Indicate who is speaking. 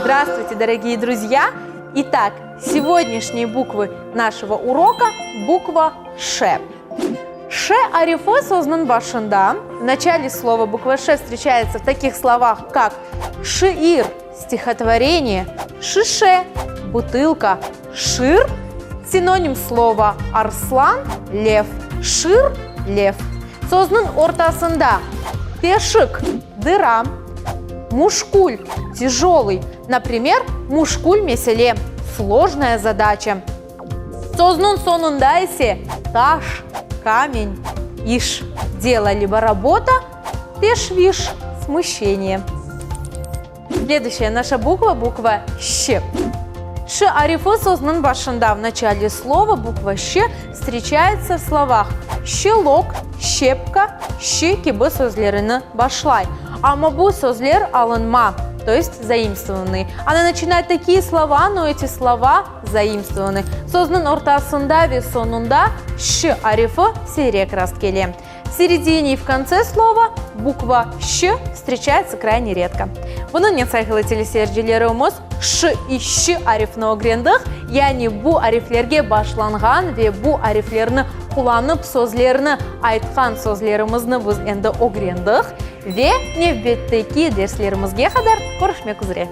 Speaker 1: Здравствуйте, дорогие друзья! Итак, сегодняшние буквы нашего урока – буква Ш. Ş arifi sözniñ başında, в начале слова буква Ш встречается в таких словах, как şiir, стихотворение, şişe, бутылка, şır, синоним слова arslan, лев, şır, лев. Sözniñ ortasında teşik, дыра, muşkül, тяжелый, naprimer, muşkül mesele, сложная задача. Sözniñ soñunda ise taş, kamen, iş, дело либо работа, teşviş, смущение. Следующая наша буква, буква Щ. Ş arifi sözniñ başında, в начале слова, буква Щ встречается в словах щелок, şçepka, şçi kibi sözlerini başlay. Amma bu sözler alınma, то есть заимствованные. Она начинает такие слова, но эти слова zaimstvovanные. Sözniñ ortasında ve soñunda Ş arifi siyrek rastkele. В середине и в конце слова буква Щ встречается крайне редко. Bunıñnen, sayğılı teleseyircilerimiz, Ş i Щ arifini ögrendik, yani bu ariflerge başlanğan ve bu ariflerni qullanıp sözlerni aytqan sözlerimizni biz endi ögrendik ve nevbetteki derslerimizge qadar körüşmek üzre.